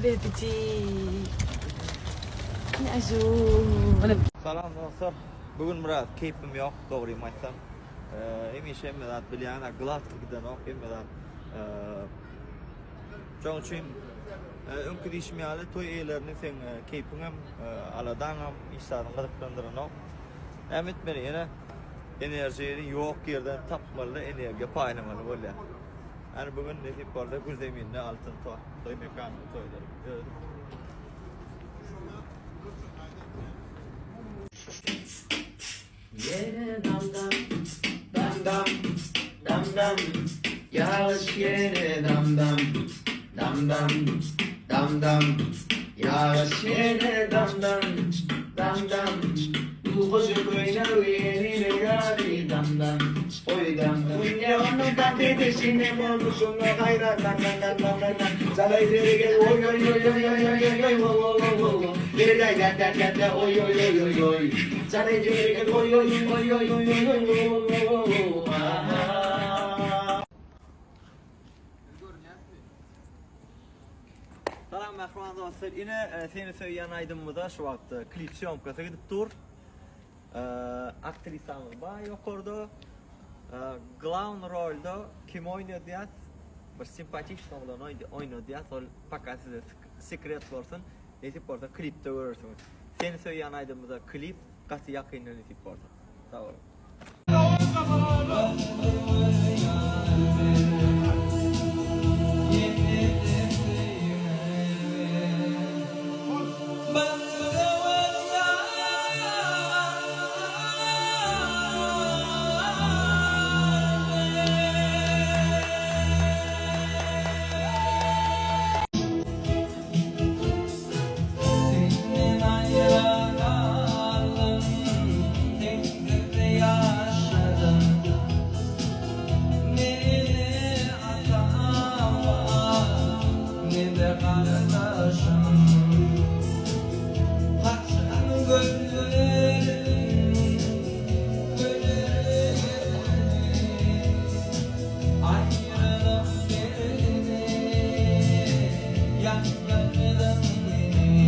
Bir öpüjik. Salam dostlar. Bu gün biraz keýpim ýok, dogrymy aýtsam. Hemişe hemme zat bilýän, gladky gidenok, hemme zat. Şonuň üçin öňki diýşim ýaly toý eýelerini seň keýpiňem, aladaňam, hiç zadyň gyzyklandyranok. Näme etmeli ýene enerjiýany ýok ýerden tapmaly, energiýa paýlamaly bolýar. Ýani bu gün nesip bolsa gür zeminde altyn toý, toý mekanynda toý ederik. Ýene dam dam, dam dam, dam dam, Ýagyş ýene dam dam, dam dam, dam dam, Ýagyş ýene dam dam, dam dam, Bu goja köýnegi ýene ýaly dam dam, oý dam dam. Onuň tans edişine bolmuşyna haýran dan dan dan dan dan dan Jalaý seri gel oý oý oý oý oý oý oý oý wo wo wo wo wo Beredaý da da da da oý oý oý oý oý Jalaý seri gel oý oý oý oý oý oý oý wo wo wo wo wo Aha. Salam mähriban dostlar. Ine seni söýýän aýdymymyza şu wagt klip sýomkasy gidip dur. Aktrisamyz bar ýokarda. Glawn rolda kim oýnadýas? Bir simpatiçny oglan oýnadýas. Ol paka size sekret bolsun. Nesip bolsa klipde görersiňiz. Seni söýýän aýdymymyza klip gaty ýakynda nesip bolsa. Sag boluň. Senden aýra galdym, sensiz ýaşadym. Ne ene-atam bar, ne-de garyndaşym. Haçan gözlerim görer ýüzüňi, Aýralyk derdine ýandyrdyň meni.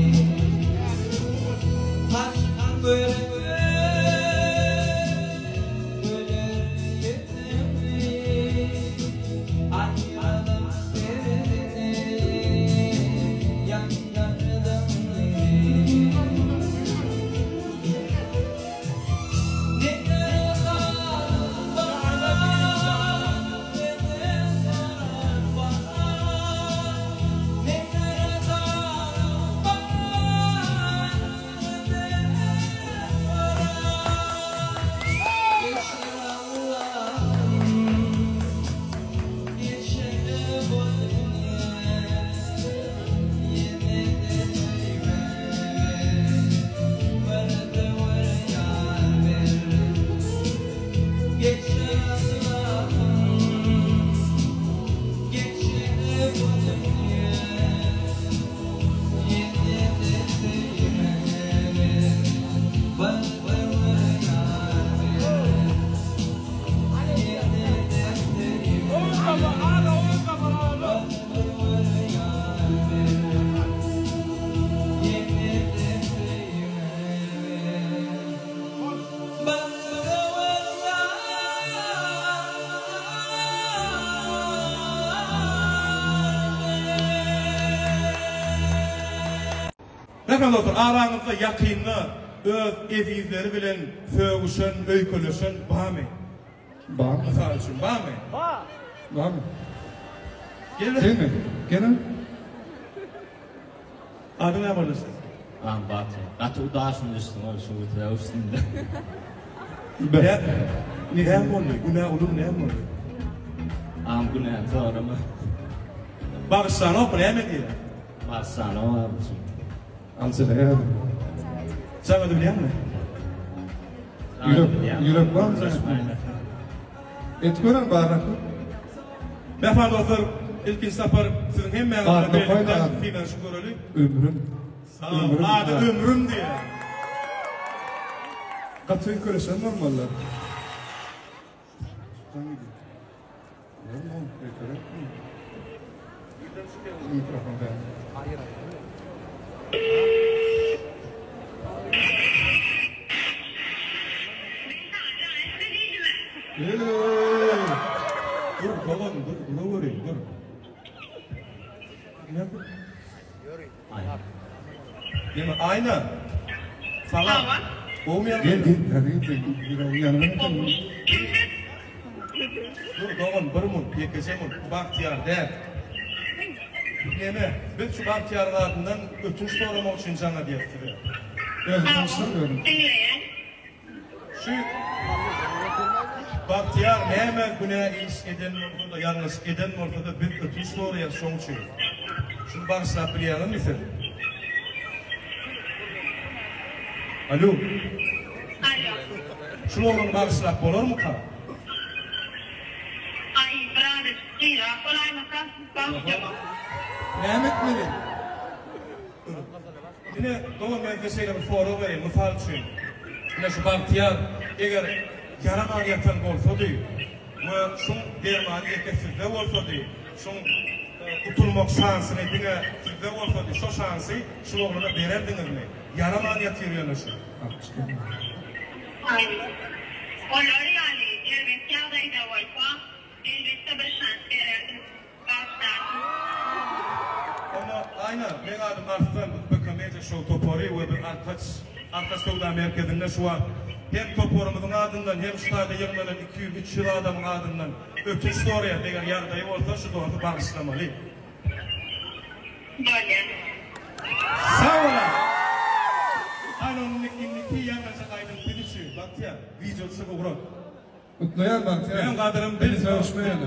Haçan görer güler ýüzüňi, Aýralyk derdine ýandyrdyň meni. Mähriban dostlar, araňyzda ýakynda öz ezizleri bilen sögüşen, öýkeleşen barmy? Bar. Mysal üçin, barmy? Bar. Barmy? Gel. Gelme. Gel. Adyň näme boldy? Agam Batyr. Gaty udaşyn düşdüm ol şu sögüşsünde. Näme näme boldy? Günä ulumy näme boldy? Agam günäni sorama. Bagyşlanokmy näme diýýär? Bagyşlanok agam şu. Alçada ýa. Jaňady bilýäňmi? Ýürek, ýürek barmy jaňa? Et gören barrak. Mähriban dostlar, ilkinji sapar siziň hemmäňiz bilen Adyny koý birlikde da. synanyşyp göreli. Ömrüm. Sag ol, ady Ömrüm diýýär. Gaty öýkeleşen bolmalylar. Jaň gidýär. Mikrofon ber. Dur dogan, dur, duraweri, dur. Neme, Aýna. Salam. Gowumy Gel ýagdaýlar? gel. Hadi gel. Ýanyna gel. Dur dogan, bir mun, ýekeje mun. Bu Bagtyýar däl. Neme, biz şu Bagtyýaryň adyndan ötünç soramak üçin jaň edýäs size. Özüni tanyşdyr özüni. Diňleýän. Şu Bagtyýar näme günä iş eden bolsa-da, ýalňyş eden bolsa-da biz ötünç soraýas şoň üçin. Şuny bagyşlap bilýäňizmi siz? Alo. Alo. Şul oglany bagyşlap bolarmyka? Aý birazajyk gyrak bolaýmasa bagyşlamak. Näme etmeli? Ine, dogan men size şeýle bir sorag bereýin, mysal üçin, ine şu Bagtyýar eger ýaraman ýatan bolsady we şuň dermany ýeke sizde bolsady, şuň gutulmak şansyny diňe sizde bolsady, şo şansy şul oglana bererdiňizmi? Ýaraman ýatyr ýöne şu. Aý, olar ýaly erbet ýagdaýda bolsa, elbetde bir şans bererdim. Bagyşlarsyn. Onda Aýna, meň adym Arslan, biz BK Media Show topary we biz Arkaç, Arkaç söwda merkezinde şu wagt hem toparymyzyň adyndan hem şu taýda ýygnalan 200, 300 adamyň adyndan ötünç soraýas, eger ýagdaýy bolsa şu dosty bagyşlamaly. Bolýar. Sag bolaň! Aýna onda indiki ýaňlanjak aýdym siz üçin, Bagtyýar, wideo düşüp ugrat. Gutlaýan Bagtyýar. Meň gadyrym bil. Sögüşme ýöne.